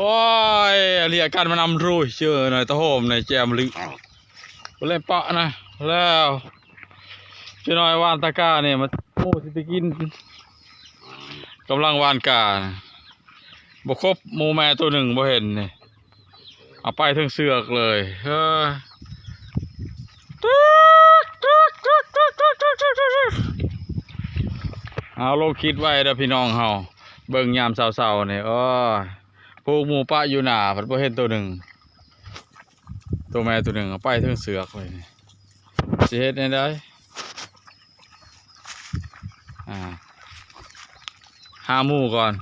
ໂອ້ຍ ເລຍກັນມານຳລຸຍ ເຈີໜ້ອຍຕາໂຮມໃນແຈມລຶ ບໍ່ເລີຍປະນະ ແລ້ວເຈີໜ້ອຍຫວ່ານຕາກ້ານີ້ ມາໝູຊິໄປກິນ ກຳລັງຫວ່ານກ້າ ບໍ່ຄົບ ໝູແມ່ໂຕໜຶ່ງບໍ່ເຫັນນີ້ ເອົາໄປເທິງເຊືອກເລີຍ ເອີ ເອົາລົງຄິດໄວ້ເດີພີ່ນ້ອງເຮົາ ເບິ່ງຍາມເຊົ້າໆນີ້ ໂອ້ຍ ຜູກໝູປະຢູ່ໜ້າ ພັດບໍ່ເຫັນໂຕໜຶ່ງ ໂຕແມ່ໂຕໜຶ່ງ ເອົາໄປເທິງເຊືອກເລີຍ ຊິເຮັດແນວໃດ? ອ່າ ຫາໝູກ່ອນ.